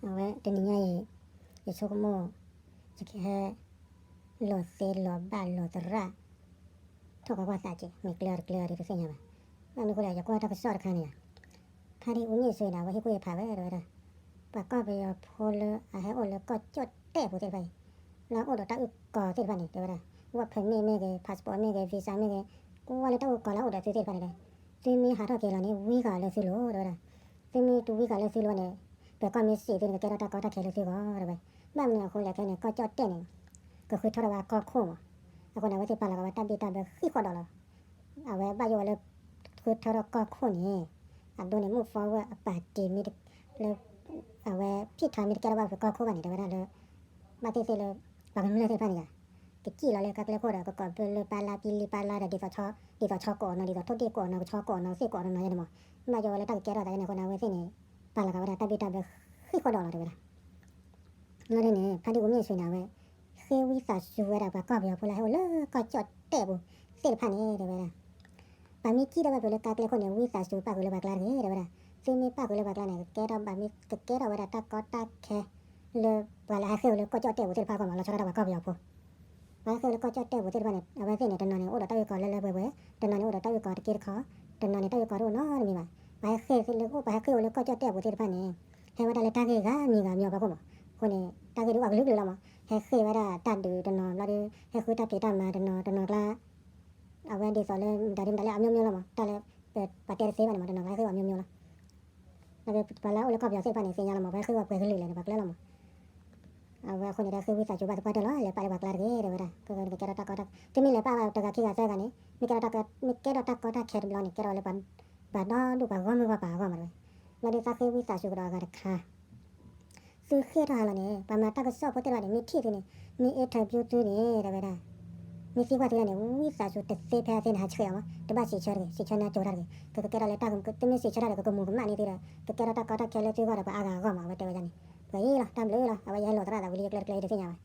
အဝဲတနံၤညါအံၤ ယဆိကမိၣ် ယကဟဲ လီၤသ့လီၤဘၣ်လီၤသရၣ် ထီၣ်ကီကွၢ်သးက့ၤ မ့ၢ်ကျဲအီၤတကျဲအီၤဒ်တသ့ၣ်ညါဘၣ်. ဘၣ်မနုၤအဃိလဲၣ် ယကွၢ်တၢ်ကစီၣ်တခါန့ၣ် ဖါတံၢ်အူန့ၣ်ဆိန့ၣ် အဝဲဟ့ၣ်ကူၣ်ဟ့ၣ်ဖးဝဲ တဲဝဲဒၣ် ပှၤကီၢ်ပယီၤဖိလၢအဟဲအိၣ်လၢကီၢ်ကၠီၣ်တဲၣ်ပူၤသ့ၣ်တဖၣ်အံၤ လၢအအိၣ်ဒီးတၢ်အုၣ်ကီၤသ့ၣ်တဖၣ်န့ၣ် တဲဝဲဒၣ် work permit မ့ၢ်ဂ့ၤ passport မ့ၢ်ဂ့ၤ visa မ့ၢ်ဂ့ၤ ကွၢ်လၢတၢ်အုၣ်ကီၤလၢအအိၣ်ဒီးသုသ့ၣ်တဖၣ်န့ၣ်ဒီး သုမ့ၢ်ဟးထီၣ်က့ၤလီၤန့ၣ် ဝံဃာ်အီၤလၢသုလိၤ တဲဝဲဒၣ်. သုမ့ၢ်တဝံဃာ်လၢသုလိၤန့ၣ် ပှၤကီၢ်မ့ၢ်စံးသုန့ၣ် ကကဲထီၣ်တၢ်ကီတၢ်ခဲလၢသုဂီၢ် တဲဝဲ. ဘၣ်မနုၤအဃိလဲၣ် ခဲန့ၣ် ကီၢ်ကၠီၣ်တဲၣ်န့ၣ် ကဃုထၢထီၣ်ဝဲကီၢ်ခိၣ်မး. အဃိန့ၣ် အဝဲသ့ၣ်ပာ်လီၤက့ၤဝဲတၢ်ဘံၣ်တၢ်ဘၢဃံးဃီးဒီးလီၤ. အဝဲဘၣ်ယိၣ်ဝဲလၢ ဃုထၢထီၣ်ကီၢ်ခိၣ်န့ၣ် အဒိန့ၣ် move forward အပာ်တ့ၢ်မ့ၢ်လၢ အဝဲဖံးထီမ့ၢ်တကဲထီၣ်ဘၣ်ပကီၢ်ခိၣ်ဘၣ်န့ၣ် တဲဝဲဒၣ်လၢ ဘၣ်သ့ၣ်သ့ၣ်လၢ ပှၤကမျၢၢ်သ့ၣ်တဖၣ်န့ၣ်ယါ ကစံၣ်လီၤလၢကါကျဲခိၣ်ဒီး ကကိးဘၢလၢပၢ်လါပံလံပၢ်လါဒီး ဒ်သိးဆီကိးအီၤနီၤ ဒ်သိးထိၣ်ဒ့ၣ်ကိးအီၤနီၤ ကဆီကိးအီၤနီၤ သ့ၣ်ကိးအီၤနီၤယါန့ၣ်မး. ဘၣ်ယိၣ်ဝဲလၢတၢ်ကကဲထီၣ်သးန့ၣ်အဃိန့ၣ် အဝဲသ့ၣ်န့ၣ်ပာ်လီၤက့ၤဝဲဒၣ်တၢ်ဘံၣ်တၢ်ဘၢဃံးဃီးဒီးလီၤ တဲဝဲဒၣ်. လီၤဒ်န့ၣ် ဖါတံၢ်အူန့ၣ်ဆိန့ၣ် အဝဲ ဃ့ဝံသးစူၤဝဲဒၣ်ပှၤကီၢ်ပယီၤဖိလၢဟဲအိၣ်လၢကီၢ်ကၠီၣ်တဲၣ်ပူၤသ့ၣ်တဖၣ်န့ၣ် တဲဝဲဒၣ် ပှၤမ့ၢ်စံၣ်ထီၣ်ဘၣ်ဖဲလၢကါကျဲခိၣ်န့ၣ် ဝံသးစူၤပၣ်ဃုာ်လၢပှၤကျါတဂ့ၤ တဲဝဲဒၣ်. သုမ့ၢ်ပၣ်ဃုာ်လၢပှၤကျါန့ၣ် ကကဲထီၣ်ဘၣ်မ့ၢ်ကကဲထီၣ်ဝဲဒၣ်တၢ်ကီတၢ်ခဲ လၢပှၤလၢဟဲဃ့ၢ်ဝဲလၢကီၢ်ကၠီၣ်တဲၣ်ပူၤသ့ၣ်တဖၣ်အဂီၢ်မး လီၤဆီဒၣ်တၢ်ပှၤကီၢ်ပယီၤဖိ ပှၤဟဲဃ့ၢ်ဝဲလၢကီၢ်ကၠီၣ်တဲၣ်ပူၤသ့ၣ်တဖၣ်န့ၣ် အဝဲသ့ၣ်န့ၣ် တနီၤန့ၣ် အိၣ်ဒီးတၢ်အုၣ်ကီၤလၢလၢပှဲၤပှဲၤ, တနီၤန့ၣ် အိၣ်ဒီးတၢ်အုၣ်ကီၤတက့တခီ, တနီၤန့ၣ် တၢ်အုၣ်ကီၤတအိၣ်နီတမံၤဘၣ်. ပှၤဟဲဃ့ၢ်လၢအိၣ် ပှၤဟဲဃ့ၢ်ဝဲလၢကီၢ်ကၠီၣ်တဲၣ်ပူၤသ့ၣ်တဖၣ်န့ၣ် ဟဲဝဲဒၣ်လၢတၢ်ဂ့ၢ်ဂၤမံၤဂၤမံၤအဖီခိၣ်မး. အဃိန့ၣ် တၢ်ဂ့ၢ်ဒုးအိၣ်ကလုာ်ကလုာ်လီၤမး. ဟဲဃ့ၢ်ဝဲဒၣ်တၢ်ဒုးတနီၤဘျီဒီး ဟဲဃုတၢ်ဖံးတၢ်မၤတနီၤတနီၤကျါ အဝဲဒ်သိးလၢမတၤဒ်မတၤလၢအမျိုးမျိုးလီၤမး. တၢ်လၢပတဲတသ့ဘၣ်န့ၣ်မး တနီၤကျါဟဲဃ့ၢ်ဝဲအမျိုးမျိုးလီၤ. ပှၤလၢအိၣ်လၢကီၢ်ပယီၤသ့ၣ်တဖၣ်န့ၣ် သ့ၣ်ညါလီၤမး ပှၤဟဲဃ့ၢ်ဝဲပှဲၤကလုာ်လဲၣ်န့ၣ် ပှၤကျဲလီၤမး. အဝဲအဃိန့ၣ် တၢ်ဃ့ဝံသးစူၤဘၣ်သပှၢ်တၢၢ်လီၤ လဲၤပာ်လၢပှၤကျါတဂ့ၤ တဲဝဲဒၣ်. ကကဲထီၣ်တၢ်ကီတၢ် သုမ့ၢ်လဲၤပာ်ဘၣ်တဂၤခံဂၤသၢဂၤန့ၣ် မ့ၢ်ကဲထီၣ်တၢ်ကီတၢ်ခဲတဘျီန့ၣ် ကဲထီၣ်လၢပှၤဒီဒူၣ်ပှၤဂီၢ်မုၢ်ဂီၢ်ပၤအဂီၢ်မးတဝဲ. လီၤဒ်သးဃ့ဝံသးစူၤကဒီးအဂၤတခါ သုဃ့ၢ်ထီၣ်ဟးလီၤန့ၣ် ပှၤမၤတၢ်ကစီၣ်ဖိသ့ၣ်တဖၣ်န့ၣ် မ့ၢ်ထံၣ်သုန့ၣ် မ့ၢ် interview သုန့ၣ် တဲဝဲဒၣ် မ့ၢ်သံကွၢ်သုဒၣ်န့ၣ် ဝံသးစူၤတသ့ဖဲအသ့န့ၣ် ဟးဆှဲးအီၤမး တဘၣ်စံးဆၢတဂ့ၤ စံးဆၢနၢ်ကၠိတၢ်တဂ့ၤ. ကကဲထီၣ်လၢတၢ် သုမ့ၢ်စံးဆၢတၢ်ဒီး ကကမူၤကမၣ်န့ၢ်သုဒီး ကကဲထီၣ်တၢ်ကီတၢ်ခဲလၢသုဂီၢ်ဒီးပှၤအါဂၤအဂီၢ်မး အဝဲတဲဝဲဒၣ်န့ၣ်. ပှဲၤအံၤလီၤ တၢ်ဘျုးလီၤ အဝဲယဟဲလီၤသရၣ်သးဝံၤလံ ယကျဲတကျဲအံၤတသ့ၣ်ညါဘၣ်.